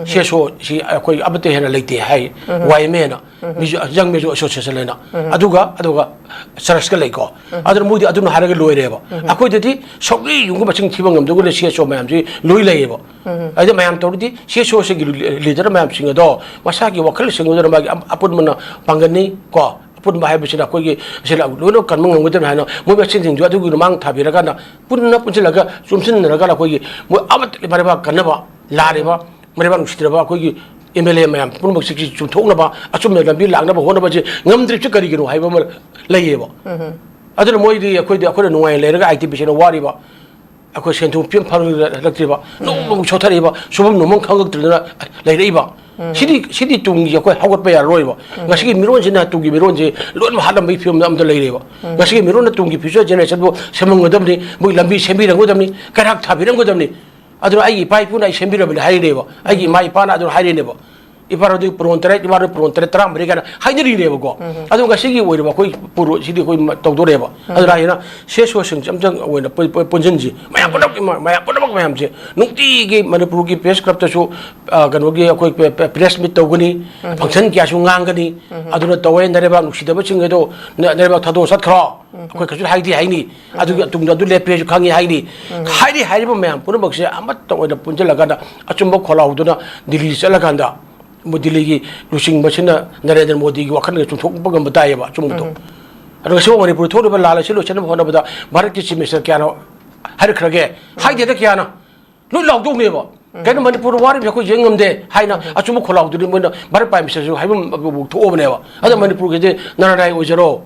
ꯁꯤ ꯑꯦꯁ ꯑꯣ ꯁꯤ ꯑꯩꯈꯣꯏ ꯑꯃꯠꯇ ꯍꯦꯟꯅ ꯂꯩꯇꯦ ꯍꯍꯥꯏ꯫ ꯋꯥꯏ ꯑꯦꯝ ꯑꯦꯅ, ꯃ꯭ꯌꯨꯖꯤ-, ꯌꯪ ꯃ꯭ꯌꯨꯖꯤꯛ ꯑꯦꯁꯣꯁꯤꯌꯦꯁꯟ ꯍꯥꯏꯅ꯫ ꯑꯗꯨꯒ, ꯑꯗꯨꯒ ꯆꯔꯆꯀ ꯂꯩꯀꯣ꯫ ꯑꯗꯨꯅ ꯃꯣꯏꯗꯤ ꯑꯗꯨꯅ ꯍꯥꯏꯔꯒ ꯂꯣꯏꯔꯦꯕ꯫ ꯑꯩꯈꯣꯏꯗꯗꯤ ꯁꯧꯒ꯭ꯔꯤ ꯌꯨꯝꯒꯤ ꯃꯁꯤꯡ ꯊꯤꯕ ꯉꯝꯗꯧꯒꯤ ꯁꯤ ꯑꯦꯁ ꯑꯣ ꯃꯌꯥꯝꯁꯤ ꯂꯣꯏ ꯂꯩꯌꯦꯕ꯫ ꯑꯗ ꯃꯌꯥꯝ ꯇꯧꯔꯗꯤ ꯁꯤ ꯑꯦꯁ ꯑꯣꯁꯤꯒꯤ ꯂꯤꯗꯔ ꯃꯌꯥꯝꯁꯤꯡ ꯑꯗꯣ ꯃꯁꯥꯒꯤ ꯋꯥꯈꯜ ꯁꯦꯡꯗꯣꯛꯇꯅ ꯃꯥꯒꯤ ꯑꯄꯨꯟꯕꯅ ꯄꯥꯡꯒꯜꯅꯤ ꯀꯣ꯫ ꯑꯄꯨꯟꯕ ꯍꯥꯏꯕꯁꯤꯅ ꯑꯩꯈꯣꯏꯒꯤ ꯑꯁꯤꯅ ꯂꯣꯏꯅ ꯀꯟꯕ ꯉꯝꯒꯗꯕꯅꯤ ꯍꯥꯏꯅ ꯃꯣꯏ ꯃꯁꯦꯟꯁꯤꯡꯗꯨ ꯑꯗꯨꯒꯤ ꯃꯥꯡ ꯊꯥꯕꯤꯔꯀꯥꯟꯗ ꯄꯨꯟꯅ ꯄꯨꯟꯁꯤꯜꯂꯒ ꯆꯣꯝꯁꯤꯟꯅꯔꯒ ꯑꯩꯈꯣꯏꯒꯤ ꯃꯣꯏ ꯑꯃꯠꯇ ꯃꯔꯩꯕꯥꯛ ꯀꯟꯅꯕ ꯂꯥꯛꯂꯤꯕ ꯃꯔꯩꯕꯥꯛ ꯅꯨꯡꯁꯤꯗ꯭ꯔꯕ ꯑꯩꯈꯣꯏꯒꯤ ꯑꯦꯝ ꯑꯦꯜ ꯑꯦ ꯃꯌꯥꯝ ꯄꯨꯝꯅꯃꯛꯁꯤ ꯆꯨꯝꯊꯣꯛꯅꯕ ꯑꯆꯨꯝꯕ ꯂꯝꯕꯤ ꯂꯥꯛꯅꯕ ꯍꯣꯠꯅꯕꯁꯤ ꯉꯝꯗ꯭ꯔꯤꯕꯁꯤ ꯀꯔꯤꯒꯤꯅꯣ ꯍꯥꯏꯕ ꯑꯃ ꯂꯩꯌꯦꯕ꯫ ꯑꯗꯨꯅ ꯃꯣꯏꯗꯤ ꯑꯩꯈꯣꯏꯗꯤ ꯑꯩꯈꯣꯏꯅ ꯅꯨꯡꯉꯥꯏꯅ ꯂꯩꯔꯒ ꯑꯥꯏ ꯇꯤ ꯄꯤ ꯁꯤꯅ ꯋꯥꯔꯤꯕ ꯑꯩꯈꯣꯏ ꯁꯦꯟ ꯊꯨꯝ ꯄꯤꯐꯝ ꯐꯪꯂꯛꯇ꯭ꯔꯤꯕ, ꯅꯣꯡꯃ ꯅꯣꯡꯃ ꯁꯣꯠꯊꯔꯛꯏꯕ, ꯁꯨꯐꯝ ꯅꯣꯝꯐꯝ ꯈꯪꯂꯛꯇ꯭ꯔꯗꯅ ꯂꯩꯔꯛꯏꯕ꯫ ꯁꯤꯗꯤ, ꯁꯤꯗꯤ ꯇꯨꯡꯒꯤ ꯑꯩꯈꯣꯏ ꯍꯧꯒꯠꯄ ꯌꯥꯔꯔꯣꯏꯕ꯫ ꯉꯁꯤꯒꯤ ꯃꯤꯔꯣꯟꯁꯤꯅ ꯇꯨꯡꯒꯤ ꯃꯤꯔꯣꯟꯁꯦ ꯂꯣꯏꯅꯃꯛ ꯍꯥꯠꯂꯝꯕꯒꯤ ꯐꯤꯕꯝꯗ ꯑꯝꯇ ꯂꯩꯔꯦꯕ꯫ ꯉꯁꯤꯒꯤ ꯃꯤꯔꯣꯟꯅ ꯇꯨꯡꯒꯤ ꯐ꯭ꯌꯨꯆꯔ ꯖꯦꯅꯦꯔꯦꯁꯟꯕꯨ ꯁꯦꯝꯍꯟꯒꯗꯕꯅꯤ, ꯃꯣꯏ ꯂꯝꯕꯤ ꯁꯦꯝꯕꯤꯔꯝꯒꯗꯕꯅꯤ, ꯀꯩꯔꯥꯛ ꯊꯥꯕꯤꯔꯝꯒꯗꯕꯅꯤ꯫ ꯑꯗꯨꯅ ꯑꯩꯒꯤ ꯏꯄꯥ ꯏꯄꯨꯅ ꯑꯩ ꯁꯦꯝꯕꯤꯔꯕꯅꯤ ꯍꯥꯏꯔꯤꯅꯦꯕ꯫ ꯑꯩꯒꯤ ꯏꯃꯥ ꯏꯄꯥꯅ ꯑꯗꯨꯅ ꯍꯥꯏꯔꯤꯅꯦꯕ꯫ ꯏꯄꯥꯔꯣꯗꯤ ꯄꯨꯔꯣꯟ ꯇꯔꯦꯠ, ꯏꯃꯥꯔꯣꯗꯤ ꯄꯨꯔꯣꯟ ꯇꯔꯦꯠ, ꯇꯔꯥꯃꯔꯤ ꯀꯥꯏꯅ ꯍꯥꯏꯅꯔꯤꯅꯦꯕꯀꯣ꯫ ꯑꯗꯣ ꯉꯁꯤꯒꯤ ꯑꯣꯏꯔꯤꯕ ꯑꯩꯈꯣꯏ ꯄꯨꯔꯣ-, ꯁꯤꯗꯤ ꯑꯩꯈꯣꯏ ꯃ-, ꯇꯧꯗꯣꯔꯦꯕ꯫ ꯑꯗꯨꯅ ꯑꯩꯅ ꯁꯤ ꯑꯦꯁ ꯑꯣꯁꯤꯡꯁꯦ ꯑꯝꯇꯪ ꯑꯣꯏꯅ ꯄꯨ-, ꯄꯨ-, ꯄꯨꯟꯁꯤꯟꯁꯤ꯫ ꯃꯌꯥꯝ ꯄꯨꯝꯅꯃꯛ, ꯃꯌꯥꯝ ꯄꯨꯝꯅꯃꯛ ꯃꯌꯥꯝꯁꯦ ꯅꯨꯡꯇꯤꯒꯤ ꯃꯅꯤꯄꯨꯔꯒꯤ ꯄ꯭ꯔꯦꯁ ꯀ꯭ꯂꯕꯇꯁꯨ, ꯑ, ꯀꯩꯅꯣꯒꯤ ꯑꯩꯈꯣꯏ ꯄꯦ-, ꯄꯦ-, ꯄ꯭ꯔꯦꯁ ꯃꯤꯠ ꯇꯧꯒꯅꯤ, ꯐꯪꯁꯟ ꯀꯌꯥꯁꯨ ꯉꯥꯡꯒꯅꯤ꯫ ꯑꯗꯨꯅ ꯇꯧꯋꯦ, ꯅꯔꯩꯕꯥꯛ ꯅꯨꯡꯁꯤꯗꯕꯁꯤꯡ ꯑꯗꯣ ꯅ-, ꯅꯔꯩꯕꯥꯛ ꯊꯥꯗꯣꯛꯑ ꯆꯠꯈ꯭ꯔꯣ꯫ ꯑꯩꯈꯣꯏ ꯀꯩꯁꯨ ꯍꯥꯏꯗꯤ ꯍꯥꯏꯅꯤ꯫ ꯑꯗꯨꯒꯤ ꯇꯨꯡꯗ ꯑꯗꯨ ꯂꯦꯞꯄꯦꯁꯨ ꯈꯪꯉꯤ ꯍꯥꯏꯅꯤ꯫ ꯍꯥꯏꯔꯤ ꯍꯥꯏꯔꯤꯕ ꯃꯌꯥꯝ ꯄꯨꯝꯅꯃꯛꯁꯦ ꯑꯃꯠꯇ ꯑꯣꯏꯅ ꯄꯨꯟꯁꯤꯜꯂꯀꯥꯟꯗ ꯑꯆꯨꯝꯕ ꯈꯣꯜꯂꯥꯎꯗꯨꯅ ꯗꯤꯜꯂꯤ ꯆꯠꯂꯀꯥꯟꯗ ꯃꯣ-, ꯗꯤꯜꯂꯤꯒꯤ ꯂꯨꯆꯤꯡꯕꯁꯤꯅ ꯅꯔꯦꯟꯗ꯭ꯔ ꯃꯣꯗꯤꯒꯤ ꯋꯥꯈꯜꯒ ꯆꯨꯝꯊꯣꯛꯄ ꯉꯝꯕ ꯇꯥꯏꯌꯦꯕ ꯑꯆꯨꯝꯕꯗꯣ꯫ ꯑꯗꯣ ꯉꯁꯤ ꯃꯅꯤꯄꯨꯔꯗ ꯊꯣꯛꯂꯤꯕ ꯂꯥꯟ ꯑꯁꯤ ꯂꯣꯏꯁꯤꯟꯅꯕ ꯍꯣꯠꯅꯕꯗ ꯚꯥꯔꯠꯀꯤ ꯆꯤꯐ ꯃꯤꯅꯤꯁꯇꯔ ꯀꯌꯥꯅꯣ ꯍꯥꯏꯔꯛꯈ꯭ꯔꯒꯦ? ꯍꯥꯏꯗꯦꯗ ꯀꯌꯥꯅ꯫ ꯂꯣꯏ ꯂꯥꯎꯗꯧꯅꯦꯕ꯫ ꯀꯩꯅꯣ ꯃꯅꯤꯄꯨꯔ ꯋꯥꯔꯤꯕꯁꯦ ꯑꯩꯈꯣꯏ ꯌꯦꯡ ꯉꯝꯗꯦ ꯍꯥꯏꯅ ꯑꯆꯨꯝꯕ ꯈꯣꯜꯂꯥꯎꯗꯨꯗꯤ ꯃꯣꯏꯅ ꯚꯥꯔꯠ ꯄ꯭ꯔꯥꯏꯝ ꯃꯤꯅꯤꯁꯇꯔꯁꯨ ꯍꯥꯏꯐꯝ ꯊꯣꯛꯑꯕꯅꯦꯕ꯫ ꯑꯗ ꯃꯅꯤꯄꯨꯔꯒꯤꯗꯤ ꯅꯔꯥꯏ ꯑꯣꯏꯖꯔꯣ,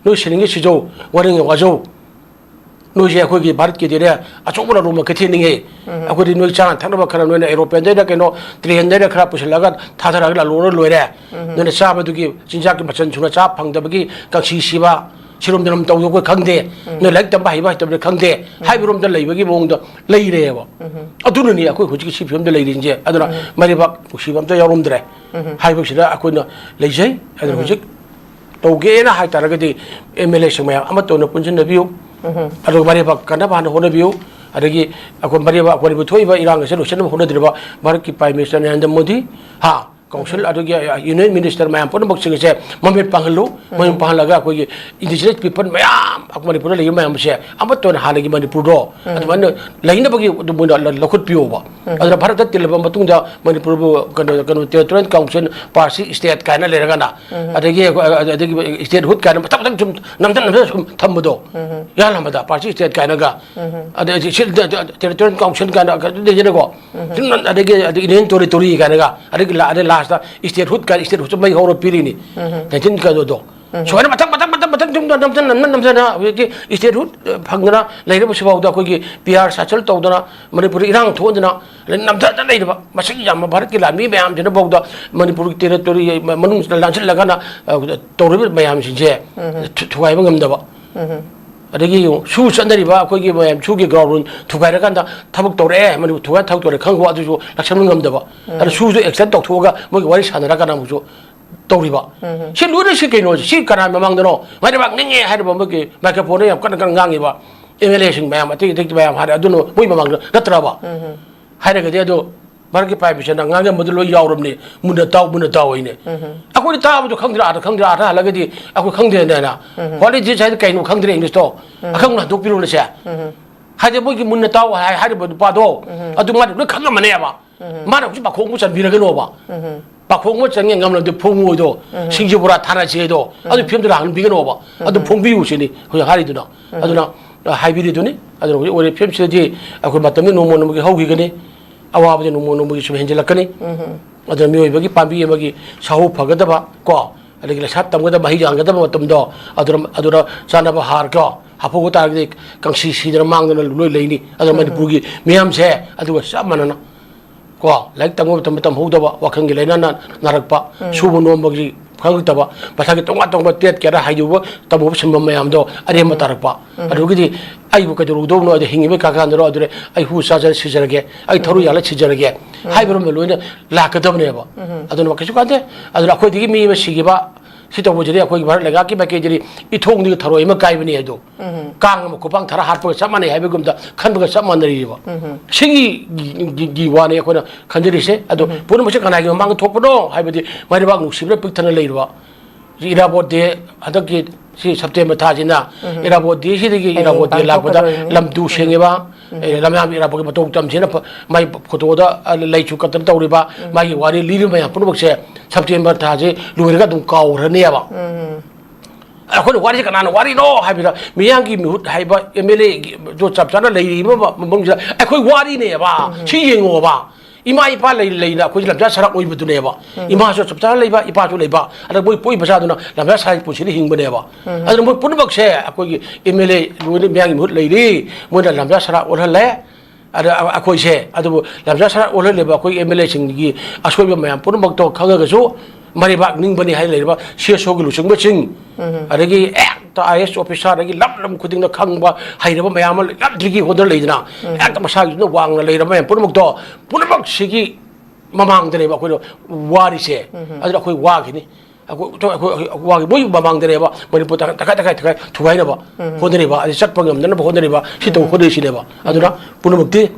ꯅꯣꯏ ꯁꯤꯅꯤꯡꯉꯤ ꯁꯤꯖꯧ, ꯋꯥꯅꯤꯡꯉꯤ ꯋꯥꯖꯧ꯫ ꯅꯣꯏꯁꯦ ꯑꯩꯈꯣꯏꯒꯤ ꯚꯥꯔꯠꯀꯤꯗꯤꯅꯦ ꯑꯆꯧꯕ ꯂꯥꯂꯣꯡꯕ ꯀꯩꯊꯦꯜꯅꯤꯉꯦ꯫ ꯑꯩꯈꯣꯏꯗꯤ ꯅꯣꯏ ꯆꯥꯅ ꯊꯛꯅꯕ ꯈꯔ ꯅꯣꯏꯅ ꯑꯦꯔꯣꯄ꯭ꯂꯦꯟꯗꯩꯅ ꯀꯩꯅꯣ, ꯇ꯭ꯔꯦꯟꯗꯩꯅ ꯈꯔ ꯄꯨꯁꯤꯜꯂꯒ ꯊꯥꯗꯔꯒ ꯂꯥꯂꯣꯡꯂ ꯂꯣꯏꯔꯦ꯫ ꯅꯣꯏꯅ ꯆꯥꯕꯗꯨꯒꯤ ꯆꯤꯟꯖꯥꯛꯀꯤ ꯃꯆꯜ ꯁꯨꯅ ꯆꯥ ꯐꯪꯗꯕꯒꯤ ꯀꯪꯁꯤ ꯁꯤꯕ, ꯁꯤꯔꯨꯝ ꯅꯔꯨꯝ ꯇꯧꯗꯕ ꯑꯩꯈꯣꯏ ꯈꯪꯗꯦ꯫ ꯅꯣꯏ ꯂꯥꯏꯔꯤꯛ ꯇꯝꯕ ꯍꯩꯕ ꯍꯩꯇꯕꯗꯤ ꯈꯪꯗꯦ꯫ ꯍꯥꯏꯕꯔꯣꯝꯗ ꯂꯩꯕꯒꯤ ꯃꯑꯣꯡꯗ ꯂꯩꯔꯦꯕ꯫ ꯑꯗꯨꯅꯅꯤ ꯑꯩꯈꯣꯏ ꯍꯧꯖꯤꯛꯀꯤ ꯁꯤ ꯐꯤꯕꯝꯗ ꯂꯩꯔꯤꯁꯦ꯫ ꯑꯗꯨꯅ ꯃꯔꯩꯕꯥꯛ ꯅꯨꯡꯁꯤꯕ ꯑꯝꯇ ꯌꯥꯎꯔꯝꯗ꯭ꯔꯦ꯫ ꯍꯥꯏꯕꯁꯤꯗ ꯑꯩꯈꯣꯏꯅ ꯂꯩꯖꯩ꯫ ꯑꯗꯨꯅ ꯍꯧꯖꯤꯛ ꯇꯧꯒꯦꯅ ꯍꯥꯏꯇꯥꯔꯒꯗꯤ ꯑꯦꯝ ꯑꯦꯜ ꯑꯦꯁꯤꯡ ꯃꯌꯥꯝ ꯑꯃꯠꯇ ꯑꯣꯏꯅ ꯄꯨꯟꯁꯤꯟꯅꯕꯤꯌꯨ꯫ ꯑꯗꯨꯒ ꯃꯔꯩꯕꯥꯛ ꯀꯟꯅꯕ ꯍꯥꯟꯅ ꯍꯣꯠꯅꯕꯤꯌꯨ꯫ ꯑꯗꯒꯤ ꯑꯩꯈꯣꯏ ꯃꯔꯤꯕ ꯑꯩꯈꯣꯏ ꯃꯅꯤꯄꯨꯔ ꯊꯣꯛꯏꯕ ꯏꯔꯥꯡ ꯑꯁꯦ ꯂꯣꯏꯁꯤꯟꯅꯕ ꯍꯣꯠꯅꯗ꯭ꯔꯤꯕ ꯚꯥꯔꯠꯀꯤ Prime Minister ꯅꯔꯦꯟꯗ꯭ꯔ ꯃꯣꯗꯤ, ꯍꯥ, ꯀꯥꯎꯟꯁꯤꯜ, ꯑꯗꯨꯒꯤ ꯌꯨꯅꯤꯌꯟ ꯃꯤꯅꯤꯁꯇꯔ ꯃꯌꯥꯝ ꯄꯨꯝꯅꯃꯛꯁꯤꯡ ꯑꯁꯦ ꯃꯃꯤꯠ ꯄꯥꯡꯍꯜꯂꯨ꯫ ꯃꯃꯤꯠ ꯄꯥꯡꯍꯜꯂꯒ ꯑꯩꯈꯣꯏꯒꯤ indigenous people ꯃꯌꯥꯝ ꯃꯅꯤꯄꯨꯔꯗ ꯂꯩꯔꯤꯕ ꯃꯌꯥꯝꯁꯦ ꯑꯃꯠꯇ ꯑꯣꯏꯅ ꯍꯥꯟꯅꯒꯤ ꯃꯅꯤꯄꯨꯔꯗꯣ ꯑꯗꯨꯃꯥꯏꯅ ꯂꯩꯅꯕꯒꯤ ꯑꯗꯨ ꯃꯣꯏꯅ ꯂ-, ꯂꯧꯈꯠꯄꯤꯌꯣꯕ꯫ ꯑꯗꯨꯅ ꯚꯥꯔꯠꯇ ꯇꯤꯜꯂꯕ ꯃꯇꯨꯡꯗ ꯃꯅꯤꯄꯨꯔꯕꯨ ꯀꯩꯅꯣ, ꯀꯩꯅꯣ, territorial council, party state ꯀꯥꯏꯅ ꯂꯩꯔꯒꯅ, ꯑꯗꯒꯤ ꯑꯩꯈꯣꯏ, ꯑꯗꯒꯤ statehood ꯀꯥꯏꯅ ꯃꯊꯪ ꯃꯊꯪ ꯁꯨꯝ ꯅꯝꯊ ꯅꯝꯊ ꯁꯨꯝ ꯊꯝꯕꯗꯣ, ꯌꯥꯜꯂꯝꯕꯗ party state ꯀꯥꯏꯅꯒ, ꯑꯗꯩ ꯁꯤ ꯇꯦ-, ꯇꯦ-, territorial council ꯀꯥꯏꯅ ꯂꯩꯗꯅꯀꯣ, ꯁꯨꯝ, ꯑꯗꯒꯤ, ꯑꯗꯒꯤ Union Territory ꯀꯥꯏꯅꯒ, ꯑꯗꯒꯤ ꯂꯥ-, ꯑꯗꯩ last statehood ꯀꯥꯏꯅ statehood ꯁꯨꯝ ꯃꯩ ꯍꯧꯔ ꯄꯤꯔꯤꯅꯤ꯫ ꯅꯥꯏꯟꯇꯤꯟ ꯀꯩꯅꯣꯗꯣ꯫ ꯁꯨꯃꯥꯏꯅ ꯃꯊꯪ, ꯃꯊꯪ, ꯃꯊꯪ, ꯃꯊꯪ ꯁꯨꯝ ꯅꯝꯊ-, ꯅꯝꯊ-, ꯅꯝꯊꯅ ꯍꯧꯖꯤꯛꯇꯤ statehood, ꯑ, ꯐꯪꯗꯅ ꯂꯩꯔꯤꯕꯁꯤꯐꯥꯎꯗ ꯑꯩꯈꯣꯏꯒꯤ P R search ꯇꯧꯗꯅ, ꯃꯅꯤꯄꯨꯔꯗ ꯏꯔꯥꯡ ꯊꯣꯛꯍꯟꯗꯅ, ꯑꯗꯩ ꯅꯝꯊꯗꯅ ꯂꯩꯔꯤꯕ ꯃꯁꯤꯡ ꯌꯥꯝꯕ ꯚꯥꯔꯠꯀꯤ ꯂꯥꯟꯃꯤ ꯃꯌꯥꯝꯁꯤꯅꯐꯥꯎꯗ ꯃꯅꯤꯄꯨꯔꯒꯤ territory ꯃꯅꯨꯡꯁꯤꯗ ꯂꯥꯟꯁꯤꯜꯂꯒꯅ, ꯑ, ꯇꯧꯔꯤꯕ ꯃꯌꯥꯝꯁꯤꯡꯁꯦ ꯊꯨ-, ꯊꯨꯒꯥꯏꯕ ꯉꯝꯗꯕ꯫ ꯑꯗꯒꯤ ꯌꯦꯡꯉꯨ, ꯁꯨ ꯆꯠꯅꯔꯤꯕ ꯑꯩꯈꯣꯏꯒꯤ ꯃꯌꯥꯝ ꯁꯨꯒꯤ ground ꯊꯨꯒꯥꯏꯔꯀꯥꯟꯗ ꯊꯕꯛ ꯇꯧꯔꯛꯑꯦ, ꯃꯅꯤꯄꯨꯔ ꯊꯨꯒꯥꯏ ꯊꯕꯛ ꯇꯧꯔꯦ ꯈꯪꯕ ꯑꯗꯨꯁꯨ ꯂꯥꯛꯁꯟꯕ ꯉꯝꯗꯕ꯫ ꯑꯗꯨ ꯁꯨꯁꯨ action ꯇꯧꯊꯣꯛꯑꯒ ꯃꯣꯏꯒꯤ ꯋꯥꯔꯤ ꯁꯥꯟꯅꯔꯀꯥꯟꯗ ꯑꯃꯨꯛꯁꯨ ꯇꯧꯔꯤꯕ꯫ ꯁꯤ ꯂꯣꯏꯅ ꯁꯤ ꯀꯩꯅꯣꯁꯦ, ꯁꯤ ꯀꯅꯥ ꯃꯃꯥꯡꯗꯅꯣ? ꯃꯥꯏꯅ ꯉꯥꯡꯅꯤꯡꯉꯦ ꯍꯥꯏꯔꯤꯕ ꯃꯣꯏꯒꯤ microphone ꯗ ꯌꯥꯝ ꯀꯟꯅ ꯀꯟꯅ ꯉꯥꯡꯉꯤꯕ M L A ꯁꯤꯡ ꯃꯌꯥꯝ, ꯑꯇꯩ ꯑꯇꯩ ꯃꯌꯥꯝ ꯍꯥꯏꯔꯦ, ꯑꯗꯨꯅ ꯃꯣꯏ ꯃꯃꯥꯡꯗ ꯅꯠꯇ꯭ꯔꯕ? ꯍꯥꯏꯔꯒꯗꯤ ꯑꯗꯨ ꯚꯥꯔꯠꯀꯤ Prime Minister ꯅ ꯉꯥꯡꯉꯝꯕꯗꯨ ꯂꯣꯏ ꯌꯥꯎꯔꯕꯅꯤ, ꯃꯨꯟꯅ ꯇꯥꯎ, ꯃꯨꯟꯅ ꯇꯥꯎ ꯍꯥꯏꯅꯦ꯫ ꯑꯩꯈꯣꯏꯗꯤ ꯇꯥꯕꯗꯣ ꯈꯪꯗ꯭ꯔꯦ, ꯑꯥꯗ ꯈꯪꯗ꯭ꯔꯦ, ꯑꯥꯗ ꯍꯜꯂꯒꯗꯤ ꯑꯩꯈꯣꯏ ꯈꯪꯗ꯭ꯔꯦꯅꯦꯅ꯫ What is this ꯍꯥꯏꯗꯤ ꯀꯩꯅꯣ ꯈꯪꯗ꯭ꯔꯦ English ꯇꯣ꯫ ꯑꯈꯪꯕꯅ ꯍꯟꯗꯣꯛꯄꯤꯔꯣꯅꯁꯦ꯫ ꯍꯥꯏꯗꯤ ꯃꯣꯏꯒꯤ ꯃꯨꯟꯅ ꯇꯥꯎ ꯍꯥꯏ-, ꯍꯥꯏꯔꯤꯕ ꯅꯨꯄꯥꯗꯣ, ꯑꯗꯨ ꯃꯥꯗꯤ ꯂꯣꯏ ꯈꯪꯉꯝꯃꯅꯦꯕ꯫ ꯃꯥꯅ ꯍꯧꯖꯤꯛ ꯄꯥꯈꯣꯡꯕꯨ ꯆꯟꯕꯤꯔꯒꯅꯣꯕ꯫ ꯄꯥꯈꯣꯡꯕ ꯆꯟꯒꯦ ꯉꯝꯂꯕꯗꯤ ꯐꯣꯡꯉꯨ ꯍꯥꯏꯗꯣ, ꯁꯤꯡꯖꯨ ꯕꯣꯔꯥ ꯊꯥꯅꯁꯤ ꯍꯥꯏꯗꯣ, ꯑꯗꯨ ꯐꯤꯂꯝꯗꯨ ꯂꯥꯛꯍꯟꯕꯤꯒꯅꯣꯕ꯫ ꯑꯗꯨ ꯐꯣꯡꯕꯤꯌꯨ ꯁꯤꯅꯤ ꯍꯧꯖꯤꯛ ꯍꯥꯏꯔꯤꯗꯨꯅ꯫ ꯑꯗꯨꯅ, ꯑ, ꯍꯥꯏꯕꯤꯔꯤꯗꯨꯅꯤ꯫ ꯑꯗꯨꯅ ꯍꯧꯖꯤꯛ ꯑꯣꯏꯔꯤꯕ ꯐꯤꯂꯝꯁꯤꯗꯗꯤ ꯑꯩꯈꯣꯏ ꯃꯇꯝꯗꯤ ꯅꯣꯡꯃ ꯅꯣꯡꯃꯒꯤ ꯍꯧꯈꯤꯒꯅꯤ, ꯑꯋꯥꯕꯗꯤ ꯅꯣꯡꯃ ꯅꯣꯡꯃꯒꯤ ꯁꯨꯝ ꯍꯦꯟꯖꯜꯂꯛꯀꯅꯤ꯫ ꯑꯗꯨꯅ ꯃꯤꯑꯣꯏꯕꯒꯤ ꯄꯥꯝꯕꯤ ꯑꯃꯒꯤ ꯁꯥꯍꯨ ꯐꯒꯗꯕ ꯀꯣ, ꯑꯗꯒꯤ ꯂꯩꯁꯥ ꯇꯝꯒꯗꯕ, ꯃꯍꯩ ꯌꯥꯟꯒꯗꯕ ꯃꯇꯝꯗꯣ, ꯑꯗꯨꯅ, ꯑꯗꯨꯅ ꯆꯥꯅꯕ ꯍꯥꯔ ꯀꯣ ꯍꯥꯞꯍꯧꯕ ꯇꯥꯔꯒꯗꯤ ꯀꯪꯁꯤ ꯁꯤꯗꯅ ꯃꯥꯡꯗꯅ ꯂꯣꯏ ꯂꯩꯅꯤ꯫ ꯑꯗꯨꯅ ꯃꯅꯤꯄꯨꯔꯒꯤ ꯃꯤꯌꯥꯝꯁꯦ ꯑꯗꯨꯒ ꯆꯞ ꯃꯥꯟꯅꯅ ꯀꯣ, ꯂꯥꯏꯔꯤꯛ ꯇꯝꯕ ꯃꯇꯝꯗ ꯇꯝꯍꯧꯗꯕ, ꯋꯥꯈꯜꯒꯤ ꯂꯥꯏꯅꯥꯅ ꯅꯥꯔꯛꯄ, ꯁꯨꯕ ꯅꯣꯝꯕꯒꯤ ꯈꯪꯉꯛꯇꯕ, ꯃꯁꯥꯒꯤ ꯇꯣꯉꯥꯟ ꯇꯣꯉꯥꯟꯕ trade ꯀꯌꯥꯗ ꯍꯩꯔꯨꯕ, ꯇꯝꯃꯨꯕ ꯁꯤꯟꯕ ꯃꯌꯥꯝꯗꯣ ꯑꯔꯦꯝꯕ ꯇꯥꯔꯛꯄ꯫ ꯑꯗꯨꯒꯤꯗꯤ ꯑꯩꯕꯨ ꯀꯩꯗꯧꯔꯨꯗꯧꯅꯣ, ꯑꯗ ꯍꯤꯡꯉꯤꯕꯩ ꯀꯥ ꯀꯥꯟꯗꯔꯣ, ꯑꯗꯨꯗ ꯑꯩ ꯍꯨ ꯆꯥꯖꯔ ꯁꯤꯖꯔꯒꯦ, ꯑꯩ ꯊꯧꯔꯤ ꯌꯥꯜꯂ ꯁꯤꯖꯔꯒꯦ ꯍꯥꯏꯕꯔꯣꯝꯗ ꯂꯣꯏꯅ ꯂꯥꯛꯀꯗꯕꯅꯦꯕ꯫ ꯑꯗꯨꯅ ꯀꯩꯁꯨ ꯀꯥꯟꯗꯦ꯫ ꯑꯗꯨꯅ ꯑꯩꯈꯣꯏꯗꯒꯤ ꯃꯤ ꯑꯃ ꯁꯤꯈꯤꯕ, ꯁꯤ ꯇꯧꯕꯁꯤꯗꯤ ꯑꯩꯈꯣꯏꯒꯤ ꯚꯥꯔꯠ ꯂꯩꯉꯥꯛꯀꯤ ꯃꯥꯏꯀꯩꯗꯒꯤ ꯏꯊꯣꯡꯗꯒꯤ ꯊꯔꯣꯏ ꯑꯃ ꯀꯥꯏꯕꯅꯤ ꯍꯥꯏꯗꯣ꯫ ꯎꯝ꯫ ꯀꯥꯡ ꯑꯃ ꯈꯨꯄꯥꯡ ꯊꯔ ꯍꯥꯠꯄꯒ ꯆꯞ ꯃꯥꯟꯅꯩ ꯍꯥꯏꯕꯒꯨꯝꯗ ꯈꯟꯕꯒ ꯆꯞ ꯃꯥꯟꯅꯔꯤꯕ꯫ ꯎꯝ꯫ ꯁꯤꯒꯤ ꯒꯤ, ꯒꯤ, ꯒꯤ ꯋꯥꯅꯤ ꯑꯩꯈꯣꯏꯅ ꯈꯟꯖꯔꯤꯁꯦ꯫ ꯑꯗꯣ ꯎꯝ꯫ ꯄꯨꯝꯅꯃꯛꯁꯦ ꯀꯅꯥꯒꯤ ꯃꯃꯥꯡꯗ ꯊꯣꯛꯄꯅꯣ ꯍꯥꯏꯕꯗꯤ ꯃꯩꯔꯩꯕꯥꯛ ꯅꯨꯡꯁꯤꯕꯅ ꯄꯤꯛ ꯊꯟꯅ ꯂꯩꯔꯤꯕ꯫ ꯏꯔꯥꯕꯣꯠ ꯗꯦ ꯍꯟꯗꯛꯀꯤ ꯁꯤ ꯁꯦꯞꯇꯦꯝꯕꯔ ꯊꯥꯁꯤꯅ ꯎꯝ꯫ ꯏꯔꯥꯕꯣꯠ ꯗꯦ ꯁꯤꯗꯒꯤ ꯍꯌꯦꯡ ꯏꯔꯥꯕꯣꯠ ꯗꯦ ꯂꯥꯛꯄꯗ ꯄꯥꯡꯊꯣꯛꯀꯗꯣꯏꯅꯤ꯫ ꯂꯝꯗꯨ ꯎꯝ꯫ ꯁꯦꯡꯉꯤꯕ, ꯎꯝ꯫ ꯑꯦ, ꯂꯝꯌꯥꯝ ꯏꯔꯥꯕꯣꯠꯀꯤ ꯃꯇꯧ ꯇꯝꯁꯦꯅ ꯐ-, ꯃꯥꯏ ꯐꯣꯇꯣꯗ, ꯑ, ꯂꯩꯁꯨ ꯀꯠꯇꯅ ꯇꯧꯔꯤꯕ, ꯎꯝ꯫ ꯃꯥꯒꯤ ꯋꯥꯔꯤ ꯂꯤꯔꯤꯕ ꯃꯌꯥꯝ ꯄꯨꯝꯅꯃꯛꯁꯦ ꯁꯦꯞꯇꯦꯝꯕꯔ ꯊꯥꯁꯤ ꯂꯣꯏꯔꯒ ꯑꯗꯨꯝ ꯀꯥꯎꯈ꯭ꯔꯅꯦꯕ꯫ ꯎꯝ꯫ ꯑꯩꯈꯣꯏꯅ ꯋꯥꯔꯤꯁꯦ ꯀꯅꯥꯅ ꯋꯥꯔꯤꯅꯣ ꯍꯥꯏꯕꯗ, ꯃꯤꯌꯥꯝꯒꯤ ꯃꯤꯍꯨꯠ ꯍꯥꯏꯕ ꯑꯦꯝ ꯑꯦꯜ ꯑꯦꯗꯣ ꯆꯞ ꯆꯥꯅ ꯂꯩꯔꯤꯕ ꯃ-, ꯃꯐꯝꯁꯤꯗ ꯑꯩꯈꯣꯏ ꯋꯥꯔꯤꯅꯦꯕ꯫ ꯎꯝ꯫ ꯁꯤ ꯌꯦꯡꯉꯣꯕ꯫ ꯏꯃꯥ ꯏꯄꯥ ꯂꯩ ꯂꯩꯅ ꯑꯩꯈꯣꯏꯁꯦ ꯂꯝꯖꯥ ꯁꯔꯥ ꯑꯣꯏꯕꯗꯨꯅꯦꯕ꯫ ꯎꯝ꯫ ꯏꯃꯥꯁꯨ ꯆꯞ ꯆꯥꯅ ꯂꯩꯕ, ꯏꯄꯥꯁꯨ ꯂꯩꯕ, ꯑꯗ ꯃꯣꯏ ꯄꯣꯛꯏ ꯃꯆꯥꯗꯨꯅ ꯂꯝꯖꯥ ꯁꯔꯥꯒꯤ ꯄꯨꯟꯁꯤꯗ ꯍꯤꯡꯕꯅꯦꯕ꯫ ꯎꯝ꯫ ꯑꯗꯨꯅ ꯃꯣꯏ ꯄꯨꯝꯅꯃꯛꯁꯦ ꯑꯩꯈꯣꯏꯒꯤ ꯑꯦꯝ ꯑꯦꯜ ꯑꯦ ꯂꯣꯏꯅ ꯃꯤꯌꯥꯝꯒꯤ ꯃꯍꯨꯠ ꯂꯩꯔꯤ, ꯃꯣꯏꯅ ꯂꯝꯖꯥ ꯁꯔꯥ ꯑꯣꯜꯍꯜꯂꯦ꯫ ꯑꯗ ꯑ-, ꯑꯩꯈꯣꯏꯁꯦ, ꯑꯗꯨꯕꯨ ꯂꯝꯖꯥ ꯁꯔꯥ ꯑꯣꯜꯍꯜꯂꯤꯕ ꯑꯩꯈꯣꯏ ꯑꯦꯝ ꯑꯦꯜ ꯑꯦꯁꯤꯡꯒꯤ ꯑꯁꯣꯏꯕ ꯃꯌꯥꯝ ꯄꯨꯝꯅꯃꯛꯇꯣ ꯈꯪꯉꯒꯁꯨ, ꯃꯔꯩꯕꯥꯛ ꯅꯤꯡꯕꯅꯤ ꯍꯥꯏꯅ ꯂꯩꯔꯤꯕ ꯁꯤ ꯑꯦꯁ ꯑꯣꯒꯤ ꯂꯨꯆꯤꯡꯕꯁꯤꯡ, ꯎꯝ꯫ ꯑꯗꯒꯤ ꯍꯦꯛꯇ ꯑꯥꯏ ꯑꯦꯁ ꯑꯣꯐꯤꯁꯥꯔꯗꯒꯤ ꯂꯝ ꯂꯝ ꯈꯨꯗꯤꯡꯗ ꯈꯪꯕ ꯍꯩꯔꯕ ꯃꯌꯥꯝ ꯑꯃ ꯂꯩ, ꯂꯝꯗꯒꯤ ꯍꯣꯠꯅ ꯂꯩꯗꯅ, ꯎꯝ꯫ ꯍꯦꯛꯇ ꯃꯁꯥꯒꯤꯗꯨꯅ ꯋꯥꯡꯅ ꯂꯩꯔꯕ ꯃꯌꯥꯝ ꯄꯨꯝꯅꯃꯛꯇꯣ, ꯄꯨꯝꯅꯃꯛꯁꯤꯒꯤ ꯃꯃꯥꯡꯗꯅꯦꯕ ꯑꯩꯈꯣꯏꯅ ꯋꯥꯔꯤꯁꯦ꯫ ꯎꯝ꯫ ꯑꯗꯨꯅ ꯑꯩꯈꯣꯏ ꯋꯥꯈꯤꯅꯤ꯫ ꯑꯩꯈꯣꯏ, ꯑꯩꯈꯣꯏ, ꯑꯩꯈꯣꯏ ꯋꯥꯈꯤ-, ꯃꯣꯏ ꯃꯃꯥꯡꯗꯅꯦꯕ ꯃꯅꯤꯄꯨꯔ ꯇꯪꯈꯥꯏ, ꯇꯪꯈꯥꯏ, ꯇꯪꯈꯥꯏ, ꯇꯪꯈꯥꯏ ꯊꯨꯒꯥꯏꯅꯕ ꯎꯝ꯫ ꯍꯣꯠꯅꯔꯤꯕ, ꯑꯗꯩ ꯆꯠꯄ ꯉꯝꯗꯅꯕ ꯍꯣꯠꯅꯔꯤꯕ, ꯁꯤ ꯇꯧ ꯎꯝ꯫ ꯍꯣꯠꯅꯔꯤꯁꯤꯅꯦꯕ꯫ ꯎꯝ꯫ ꯑꯗꯨꯅ ꯄꯨꯝꯅꯃꯛꯇꯤ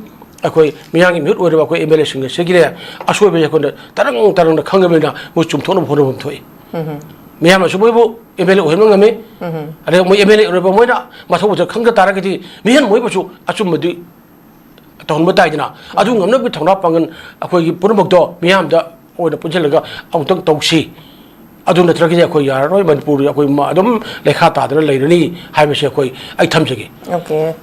ꯑꯩꯈꯣꯏ ꯃꯤꯌꯥꯝꯒꯤ ꯃꯤꯍꯨꯠ ꯑꯣꯏꯔꯤꯕ ꯑꯩꯈꯣꯏ ꯑꯦꯝ ꯑꯦꯜ ꯑꯦꯁꯤꯡ ꯑꯁꯤꯒꯤꯅꯦ, ꯑꯁꯣꯏꯕꯁꯦ ꯑꯩꯈꯣꯏꯅ ꯇꯔꯪ ꯇꯔꯪꯅ ꯈꯪꯉꯕꯅꯤꯅ ꯃꯣꯏ ꯆꯨꯝꯊꯣꯛꯅꯕ ꯍꯣꯠꯅꯐꯝ ꯊꯣꯛꯏ꯫ ꯎꯝ꯫ ꯃꯤꯌꯥꯝꯅꯁꯨ ꯃꯣꯏꯕꯨ ꯑꯦꯝ ꯑꯦꯜ ꯑꯦ ꯑꯣꯏꯍꯟꯕ ꯉꯝꯃꯤ꯫ ꯎꯝ꯫ ꯑꯗꯩ ꯃꯣꯏ ꯑꯦꯝ ꯑꯦꯜ ꯑꯦ ꯑꯣꯏꯔꯤꯕ ꯃꯣꯏꯅ ꯃꯊꯧ ꯃꯊꯧ ꯈꯪꯖ ꯇꯥꯔꯒꯗꯤ ꯃꯤꯍꯨꯠ ꯃꯣꯏꯕꯨꯁꯨ ꯑꯆꯨꯝꯕꯗꯤ ꯇꯧꯍꯟꯕ ꯇꯥꯏꯗꯅ꯫ ꯑꯗꯨ ꯉꯝꯅꯕꯒꯤ ꯊꯧꯅꯥ ꯄꯥꯡꯒꯜ ꯑꯩꯈꯣꯏꯒꯤ ꯄꯨꯝꯅꯃꯛꯇꯣ ꯃꯤꯌꯥꯝꯗ ꯑꯣꯏꯅ ꯄꯨꯟꯁꯤꯜꯂꯒ ꯑꯃꯨꯛꯇꯪ ꯇꯧꯁꯤ꯫ ꯑꯗꯨ ꯅꯠꯇ꯭ꯔꯒꯗꯤ ꯑꯩꯈꯣꯏ ꯌꯥꯔꯔꯣꯏ, ꯃꯅꯤꯄꯨꯔ ꯑꯩꯈꯣꯏ ꯃ-, ꯑꯗꯨꯝ ꯂꯩꯈꯥ ꯇꯥꯗꯅ ꯂꯩꯔꯅꯤ ꯍꯥꯏꯕꯁꯦ ꯑꯩꯈꯣꯏ, ꯑꯩ ꯊꯝꯖꯒꯦ꯫ ꯑꯣꯀꯦ꯫